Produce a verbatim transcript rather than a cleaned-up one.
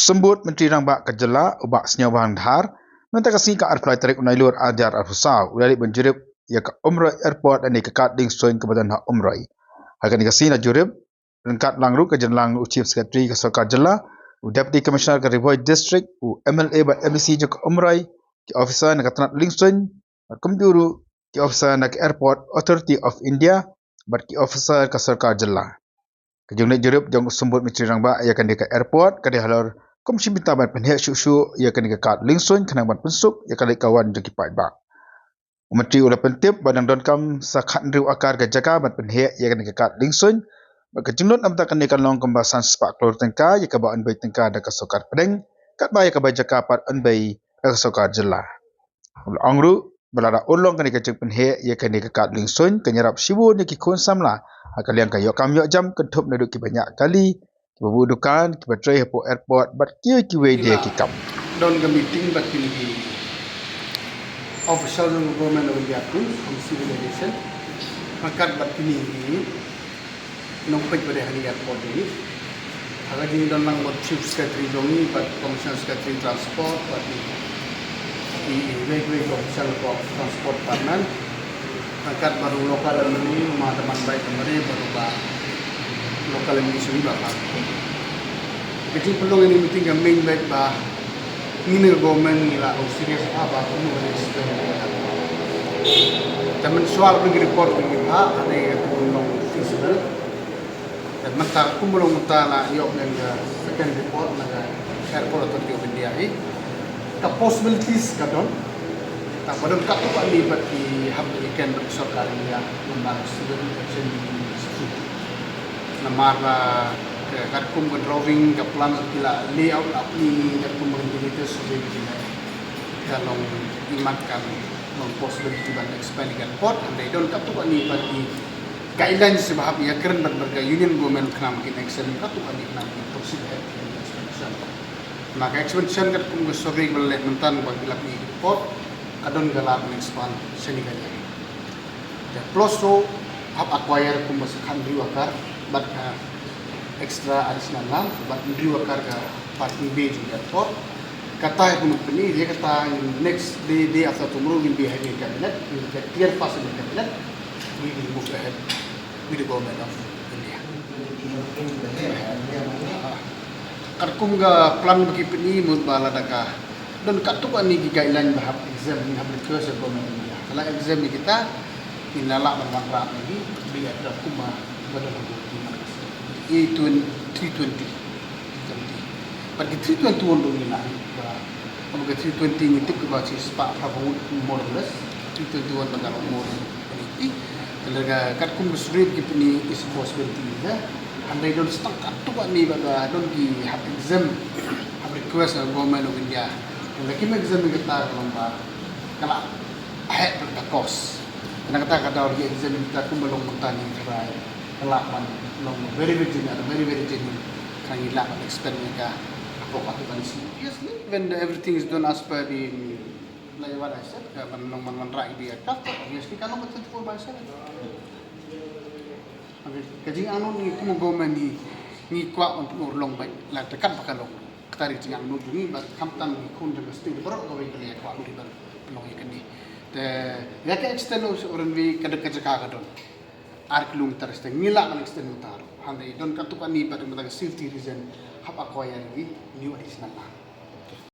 Symbud Myntri Rangbah ka jylla, u Bah Sniawbhalang Dhar, mynta ka sngi ka arphew lai tarik u Nailur arhajar arphew saw, u la leit ban jurip ïa ka Umroi Airport lane ka kad liengsuiñ kaba don ha Umroi. Ha kane ka sngi la jurip ryngkat lang ruh ka jingïalang u Chief Secretary ka sorkar jylla, u Deputy Commissioner ka Ri Bhoi District, u M L A bad M D C jong ka Umroi, ki officer na ka tnat liengsuiñ, bad kumjuh ruh ki officer na ka Airport Authority of India bad ki officer ka sorkar jylla. Ka jingleit jurip jong u Symbud Myntri Rangbah ïa kane ka airport ka dei halor kum shi bynta ban pynheh shuh shuh ïa kane ka kad liengsuiñ khnang ban pynsuk ïa ka leit ka wan jong ki paidbah. U Myntri u la pyntip ba dang donkam sa khathynriew akar ka jaka ban pynheh ïa kane ka kad liengsuiñ. Bad ka jinglut na bynta kane kan long kumba san spah klur tyngka ïa kaba yn bei tyngka da ka sorkar pdeng, katba ïa kaba jaka pat yn bei da ka sorkar jylla. U la ong ruh ba lada urlong kane ka jingpynheh ïa kane ka kad liengsuiñ kan ïarap shibun ïa ki khun samla ha ka liang ka ïoh kam ïoh jam, kynthup naduh kiba ñiah kali, kiba buh dukan, kiba trei hapoh airport bad kiwei kiwei de ki kam. Don ka meeting bad kine ki official jong ka Government of India, Civil Aviation, ryngkat bad kine ki nongpeit ba dei ha kane ka airport jong ngi. Ha ka jingdon lang bad Chief Secretary jong ngi bad Commissioner Secretary Transport bad ki, ki, ki, wei, wei, Commissioner Transport Department. Ryngkat bad u local M L A, u Ma Damanbait Damaria, bad u Bah local M D C, u Bah Bah. Ka jingpynlong ïa kane ka meeting ka mih beit ba ngi na ka government ngi la long serious bha ba kumno ban expand. Te mynshuwa ba ngi report ba ngi bha, hynrei ka long feasible. Te mynta kumba long mynta la ïoh ïa ka second report na ka Airport Authority of India hi. Ka possibilities ka don. Tangba don katto katne pat ki hap ban ïakren bad ka sorkar India, namar student action institute. Namar, ah, ka, katkum ka drawing, ka plan ki la layout la pynlong, katkum ka latest survey ki la, ka long imat kan long possibility ban expand ka airport, hynrei don katto katne pat ki guidelines ba hap ïakren bad, bad ka Union Government khnang kin extend katto katne khnang kin proceed ahead with expansion. Namar ka expansion katkum ka survey ba la leh mynta ba ki la pynlong report, ka don ka lad ban expand shane ka jaka. Te plus ruh hap acquire kumba sa khathynriew akar bad ka extra additional land bad hynriew akar ka parking bay jong ka airport. Kata hi kumba pyni, ïa kata next day, day after tomorrow will be having a cabinet, we will get clear pass in the cabinet, we will move ahead with the government of India. Katkum ka plan ba ki pyni mut ba lada ka don katto katne ki guideline ba hap exam, hap request government of India. Ka la exam ïa kita, ngin lah ban wanrah ïa ki, bad ïa ka kumba ba don ha ka A twenty, three twenty. Bad ki three twenty-one ruh ngi lah ba, ka three twenty ngi tip ba shi spah phra ngut more or less, three twenty-one ba ka long more than eighty. Te lada katkum ka survey ba ki pyni is possibility, hynrei don stang katto katne ba ka don ki hap exam, hap request na Government of India. Te lada kim exam ïa kata ka long ba ka la heh bad ka cost. Na kata ka daw ki exam ïa kata kumba long mynta ngi tharai ka lah ban long very, very genuine, very, very genuine. Ka ngi lah ban expand ïa ka hapoh katto katne shnong. Obviously, when the, everything is done as per the, like what I said, ka ban long ban wanrah ïa ka aircraft, obviously ka long ka twenty-four by seven. Ka jingangnud ngi kum government ngi, ngi kwah ban pynurlong beit, la te kat ba ka long. Kata ka jingangnud jong ngi, bad khamtam ngi khun jong ka state baroh kawei ka la kwah ban pynlong ïa kane. Te ïa ka extend u runway ka dei ka jaka ka don ar kilometer, te ngi lah ban extend mynta ruh. Hynrei don katto katne pat mynta ka safety reason hap acquire ïa ki new additional land.